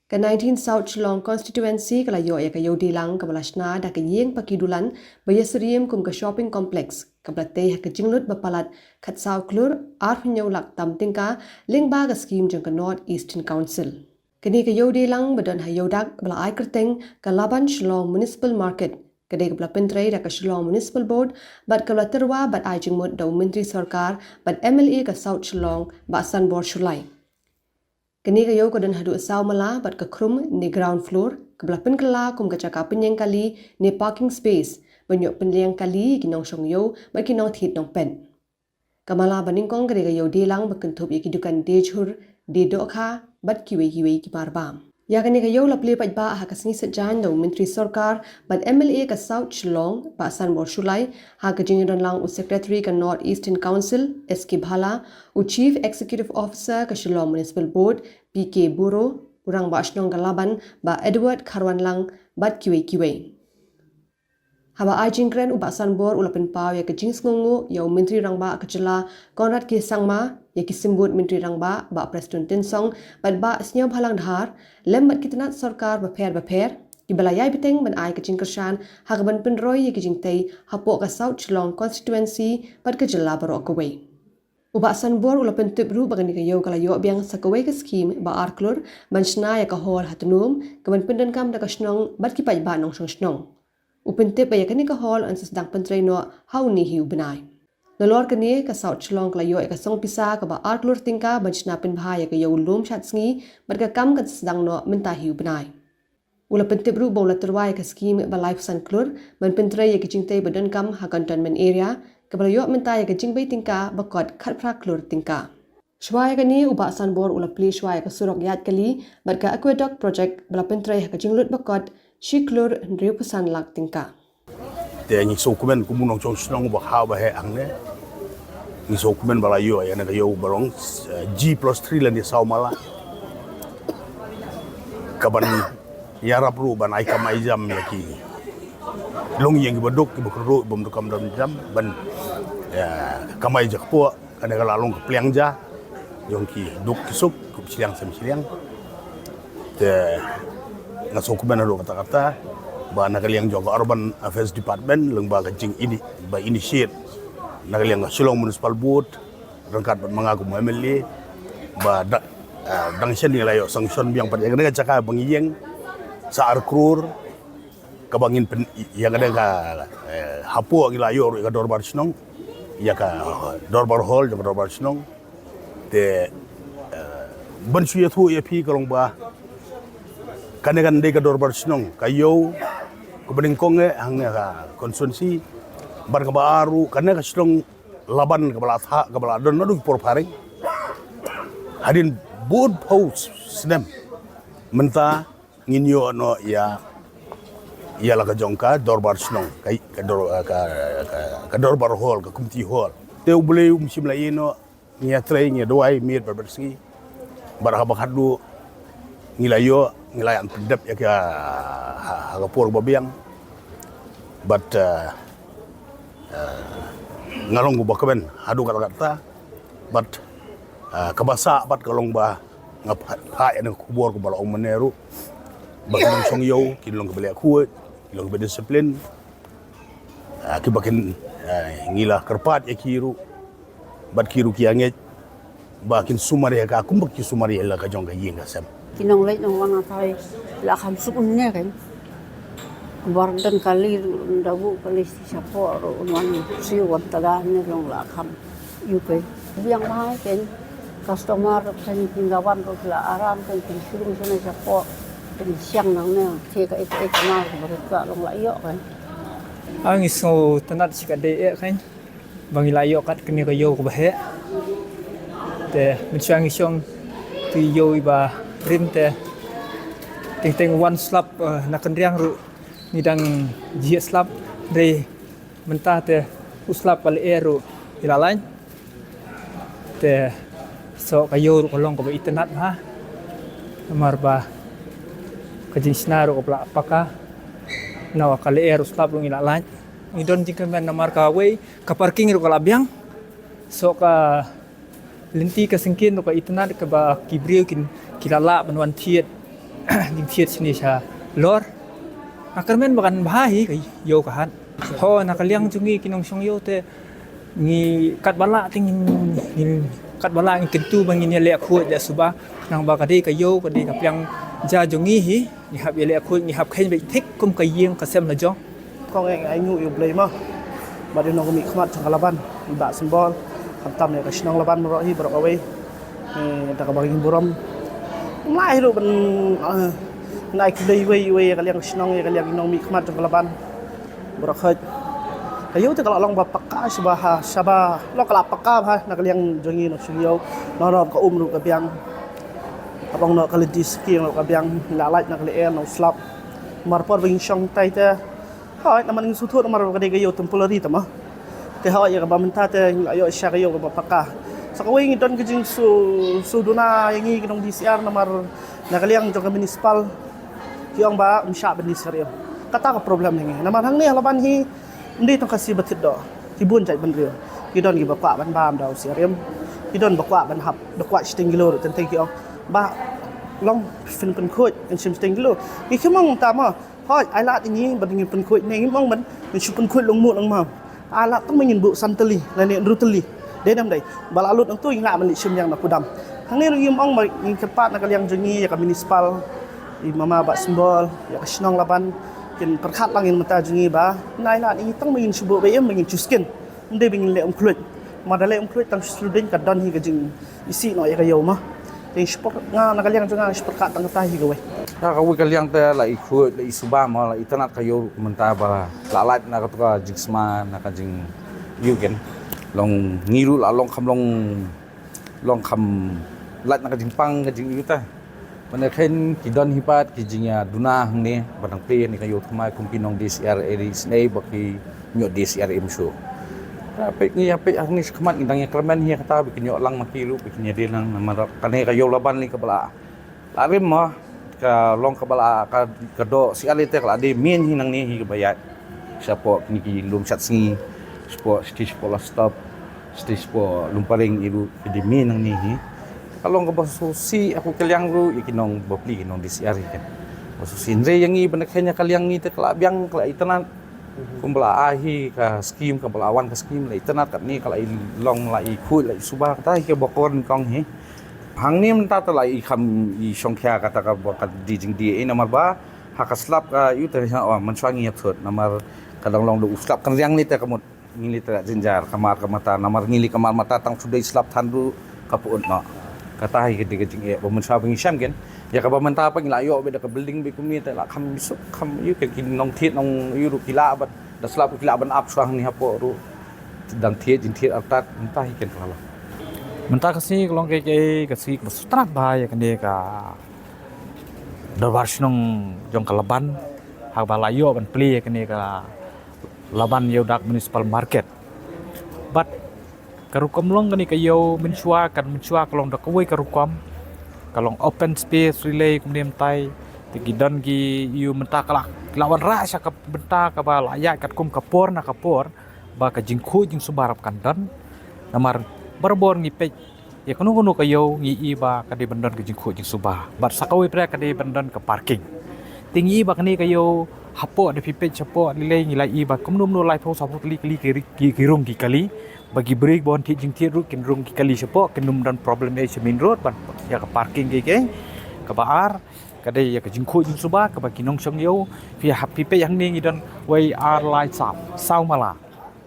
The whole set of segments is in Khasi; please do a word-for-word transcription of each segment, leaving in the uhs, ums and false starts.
Ka nineteen South Shillong Constituency ka la ïoh ïa ka ïew deilang kaba la shna da ka ïing paki dulan ba ïasyriem kum ka shopping complex, kaba la tei ha ka jinglut ba palat khatsaw klur arphew hynñiew lak tam tyngka lyngba ka skhim jong ka North Eastern Council. Kane ka ïew deilang ba don ha ïew dak ba la ai kyrteng ka Laban Shillong Municipal Market, ka dei kaba la pyntrei da ka Shillong Municipal Board bad kaba la tyrwa bad ai jingmut da u Myntri Sorkar bad M L A ka South Shillong, Bah Sanbor Shullai. Kane ka ïew ka don haduh saw mala bad ka khrum ne ground floor, kaba la pynkylla kum ka jaka pynïeng kali ne parking space ban ïoh pynliang kali ïa ki nongshong ïew bad ki nongthied nongpet. Ka mala ba nyngkong ka dei ka ïew deilang ba kynthup ïa ki dukan die jhur, die dohkha bad kiwei kiwei ki marbam. Ïa kane ka ïew la plie paidbah ha ka sngi Saitjaiñ da u Myntri Sorkar bad M L A ka South Shillong, Bah Sanbor Shullai, ha ka jingïadonlang u Secretary ka North Eastern Council, S K Bhalla, u Chief Executive Officer ka Shillong Municipal Board, P K Buro, u Rangbah Shnong ka Laban, Bah Edward Kharwanlang, bad kiwei kiwei. Haba ai jingkren, u Bah Sanbor u la pynpaw ïa ka jingsngewnguh ïa u Myntri Rangbah ka jylla, Conrad K Sangma, ïa ki symbud Myntri Rangbah, Bah Prestone Tynsong bad Bah Sniawbhalang Dhar, lem bad ki tnat sorkar bapher bapher, kiba la ïai bteng ban ai ka jingkyrshan ha kaban pynroi ïa ki jingtei hapoh ka South Shillong Constituency bad ka jylla baroh kawei. U Bah Sanbor u la pyntip ruh ba kane ka ïew ka la ïoh biang sa kawei ka skhim ba ar klur ban shna ïa ka hall ha Tnum, kaban pyndonkam da ka shnong bad ki paidbah nongshong shnong. U pyntip ba ïa kane ka hall yn sa sdang pyntrei noh ha une hi u bnai. Nalor kane, ka South Shillong ka la ïoh ïa ka song pisa kaba ar klur tyngka ban shna pynbha ïa ka ïew lum shad sngi, bad ka kam kan sa sdang noh mynta hi u bnai. U la pyntip ruh ba u la tyrwa ïa ka skhim ba laiphew san klur ban pyntrei ïa ka jingtei ba donkam ha Cantonment Area, kaba la ïoh mynta ïa ka jingbei tyngka ba kot khatphra klur tyngka. Shuwa ïa kane, u Bah Sanbor u la plie shuwa ïa ka surok ïaid kali bad ka aqueduct project ba la pyntrei ha ka jinglut ba kot shi klur hynriewphew san lak tyngka. Te ngi sngewkmen kum u nongshong shnong ba kha ba heh hangne. Ngi sngewkmen ba la ïoh ïa kane ka ïew ba long, eh, G plus three lane saw mala. Kaban ïarap ruh ban ai kam ai jam ïa ki longïing kiba duk, kiba kyrduh, bym duk kam dam jam ban, eh, kam ai jakpoh. Kane ka la long ka pliang ja jong ki duk ki suk, ki shiliang sem shiliang. Te nga sngewkmen haduh katta katta ba na ka liang jong ka Urban Affairs Department, lyngba ka jing ini, ba initiate na ka liang ka Shillong Municipal Board ryngkat bad ma nga kum u M L A, ba da, ah, dang shen ngi la ïoh sanction biang pat ïa kane ka jaka ba ngi ïeng sa ar klur, kaba ngin pyn, ïa kane ka, eh, hapoh ngi la ïoh ruh ïa ka dorbar shnong, ïa ka dorbar hall jong ka dorbar shnong. Te, eh, ban shu ïathuh ïa phi ka long ba kane kan dei ka dorbar shnong ka ïew kaba nyngkong eh hangne ha ka constituency. Bad kaba ar ruh, kane ka shnong Laban kaba la thah, kaba la don naduh ki por phareng, hadien bun phew snem mynta ngin ïoh noh ïa, ïa la ka jong ka dorbar shnong, ka, ka dor, ka, ka, ka dorbar hall, ka community hall. Te U Blei um shym la ïehnoh, ngi ïatrei, ngi ïaduwai miet bad barsngi. Bad haba khatduh ngi la ïoh, ngi la ïa pyndep ïa ka ha, ha ka por ba biang. Bad, eh, eh, nga long uba kmen haduh katta katta. Bad, eh, kaba sah bad ka long ba nga pha, pha ïa ka khubor kaba la ong mynne ruh ba ki nongshong ïew kin long kiba leh khuid, kin long kiba disiplin. Ah, kiba kin, ah, ngi la kyrpad ïa ki ruh bad ki ruh ki ïa ngeit ba kin sumar ïa ka kumba ki sumar ïa la ka jong ka ïing ka sem. Ki nongleit nongwan nga thai la kham suk ne kan. Bar dan kali da bu kali shapoh ruh un wan siew wan tada ne long la kham. Ïu pei. Biang bha ken customer ken kin ga wan ruh la aram ken kin shu rung shane shapoh ken siang nangne te ka ek ek ma ka ba ka long la ïoh kan. Ah, ngi sngewtynnat shi katdei eh kan ba ngi la ïoh kat kane ka ïew kaba heh. Te mynshuwa ngi shong tu ïew iba rim te teng teng wan slap, eh, na kynriang ruh ngi dang jhieh slap, hynrei mynta te u slap ka lyer ruh i la lait. Te soh ka ïew ruh ka long kaba itynnat bha. Namar ba ka jingshna ruh kaba la paka. Naba ka lyer u slap ruh i la lait. Ngi don jingkyrmen namar kawei ka parking ruh ka la biang. Soh ka lynti ka syngkien ruh ka itynnat kaba ki briew kin, ki la lah ban wan thied jingthied shane sha lor. Nga kyrmen ba kan bha hi ka ïew ka hat. Ho na ka liang jong ngi ki nongshong ïew te ngi katba lah te ngin, ngin katba lah ngin kyntu ba ngin ïaleh khuid ïa suba. Nang ba ka dei ka ïew ka dei ka pliang ja jong ngi hi. Ngi hap ïaleh khuid ngi hap kheiñ beit thik kum ka ïing ka sem la jong. Kong eng ai ngu ïa u Blei ma. Bad ïa u nongmihkhmat jong ka Laban. Bah Symbol. Khamtam ïa ka shnong Laban baroh hi baroh kawei. Eh, da kaba ngi burom. Mlai hi ruh ban, eh, nai khublei iwei iwei ïa ka liang ka shnong ïa ka liang u nongmihkhmat jong ka Laban. Baroh khoit. Ka ïew te ka la long ba paka shaba ha, shaba. Long ka la paka bha na ka liang jong ngi nongshong ïew. Nang ruh ka um ruh ka biang. Ka long noh ka lynti skim noh ka biang. La lait na ka lyer na u slap. Mar por ba ngi shong tai te. Hooid, namar ngi sngewthuh namar ka dei ka ïew temporary te ma. Te hooid ïa kaba mynta te ngi la ïoh sha ka ïew kaba paka. Sa kawei ngi don ka jingsngewduna ïa ngi ki nong D C R namar na ka liang jong ka municipal ki ong ba ym shah ban die C R M. Kata ka problem ïa ngi. Namar hangne ha Laban hi ym dei tang ka C R M ba thied doh. Ki bun jait bynriew. Ki don kiba kwah ban bam da u C R M. Ki don ba kwah ban hap, ba kwah shiteng kilo ruh teng teng ki ong. Ba long phin pynkhuid, kan shim shiteng kilo. Ngi kim ong ta ma. Hooid, ai lad ïa ngi ban ngin pynkhuid ne ngim ong ban ngin shu pynkhuid longmut longmam. Ai lad tang ba ngin buh san tylli lane hynriew tylli. Dei ne ym dei? Ba la lut nangtu ngi ngah ban leit shim ïang na kudam. Hangne ruh ngim ong ba ngin kyrpad na ka liang jong ngi ïa ka municipal, i mama Bah Symbol, ïa ka shnong Laban kin pyrkhat lang ïa mynta jong ngi ba nai lad ïa ngi tang ba ngin shu buh ba im ba ngin shu skin. Ym dei ba ngin leh umkhluit. Ma da leh umkhluit tang shu ding ka don hi ka jingisih noh ïa ka ïew ma. Te shu pyrkhat nga na ka liang jong nga shu pyrkhat tang kata hi kawei. Na kawei ka liang te la i khuid la i suba ma la i tnat ka ïew ruh mynta ba la lait na katu ka jingsma na ka jingïew ken. Long ngi ruh la long kham long, long kham lait na ka jingpang ka jingïew te. Mynta khein ki don hi pat ki jingïaduna hangne ba dang plie ne ka ïew thymmai kum ki nong D C R eri snei ba ki ñiuh D C R im shu. Ïa peit ngi ïa peit hangne shakhmat ngi dang ïa kyrmen hi kata ba ki ñiuh lang ma ki ruh ba ki ñiuh dei lang namar kane ka ïew Laban lei kaba la, la rim ma ka long kaba la ka, ka doh C R te ka la dei main hi nangne hi kaba ïaid. Shapoh kine ki lum shat sngi, shapoh shatei shapoh la stop, shatei shapoh lum paring i ruh ki dei main nangne hi. Ka long kaba sngewsih ha kawei ka liang ruh ïa ki nong bapli ki nong D C R hi ken. Ba sngewsih hynrei ïa ngi ba na khein ïa ka liang ngi te ka la biang ka la i tnat. Kumba la ai hi ka skim kaba la wan ka skim la i tnat katne ka la i long la i khuid la i suba kata hi kaba kor nyngkong hi. Hangne mynta te la i kham i shongkhia kata kaba ka dei jingdie namar ba ha ka slap ka ïu te ha, oh, mynshuwa ngi ïa thut namar ka dang long da u slap kan riang ne te ka mut. Ngi lei te la jynjar ka mar ka mata namar ngi lei ka mar mata tang shu dei slap than ruh ka pyut noh. Kata hi ka dei ka jingeh ba mynshuwa ba ngi shem ken. Ïa kaba mynta pat ngi la ïoh beit da ka building beit kumne te la kham suk kham ïu ken ki nongthied nong ïu ruh ki lah ban da slap ruh ki lah ban ap shuwa hangne hapoh ruh. Dang thied jingthied artat mynta hi ken ka la long. Mynta ka sngi ka long ka, ka, ka sngi kaba sngewtynnat bha ïa kane ka dorbar shnong jong ka Laban haba la ïoh ban plie ïa kane ka Laban Ïewdak Municipal Market. Bad ka rukom long kane ka ïew mynshuwa, kan mynshuwa ka long da kawei ka rukom. Ka long open space relay kumne mynta. Te ki don ki ïew mynta ka la, ka la wanrah sha ka bynta kaba la ïaid katkum ka por na ka por ba ka jingkhuid jingsuba ruh kan don. Namar barabor ngi peit ïa kano kano ka ïew ngi i ba ka dei ban don ka jingkhuid jingsuba. Bad sa kawei pat ka dei ban don ka parking. Te ngi i ba kane ka ïew hapoh da phi peit shapoh lei lei ngi la i ba kumno kumno laiphew sawphew tylli kali ki, ki, ki rung ki kali. Ba ki briew ba wan thied jingthied ruh kin rung ki kali shapoh kin ym don problem ei sha main road ban ïa ka parking ki ki. Kaba ar ka dei ïa ka jingkhuid jingsuba kaba ki nongshong ïew phi hap phi peit hangne ngi don wei ar lai saw, saw mala.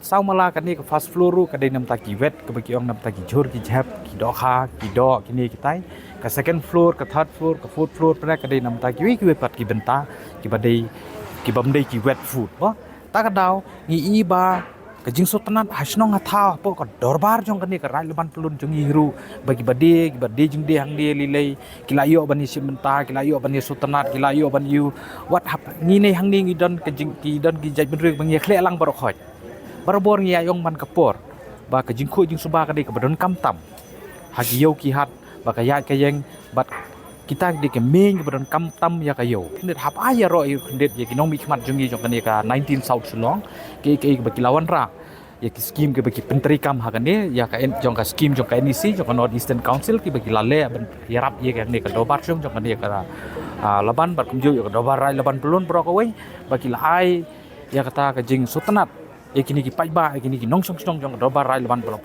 Saw mala kane ka first floor ruh ka dei namar ki wet kaba ki ong namar ki jhur ki jhep ki dohkha ki doh kine kitai. Ka second floor, ka third floor, ka fourth floor pat ka dei namar kiwei kiwei pat ki bynta kiba dei, kibym dei ki wet food ba. Ta ka daw ngi i ba ka jingsngewtynnat ha shnong ha thaw hapoh ka dorbar jong kane ka Raid Laban Pyllun jong ngi ruh ba kiba dei, kiba dei jingdie hangne lei lei ki la ïoh ban ïashim bynta, ki la ïoh ban ïasngewtynnat, ki la ïoh ban ïoh wat hap ngi ne hangne ngi don ka jing, ki don ki jaitbynriew ba ngi ïakhleh lang baroh khoit. Barabor ngi ïa ong man ka por ba ka jingkhuid jingsuba ka dei kaba donkam tam ha ki ïew ki hat ba ka ïaid ka ïeng bad kita ki dei ka main kaba donkam tam ïa ka ïew. Khyndiat hap ai ïaroh ïa khyndiat ïa ki nongmihkhmat jong ngi jong kane ka nineteen South Shillong, ki, ki, ba ki la wanrah. ïa ki skim kiba ki pyntreikam ha kane, ïa ka N- jong ka skim jong ka N E C, jong ka North Eastern Council, kiba ki la leh ban ïarap ïa kane ka dorbar shong jong kane ka, ah, Laban, bad kumjuh ïa ka Dorbar Raid Laban Pyllun baroh kawei, ba ki la ai ïa kata ka jingsngewtynnad ïa kine ki paidbah, ïa kine ki nongshong shnong jong ka Dorbar Raid Laban Pyllun.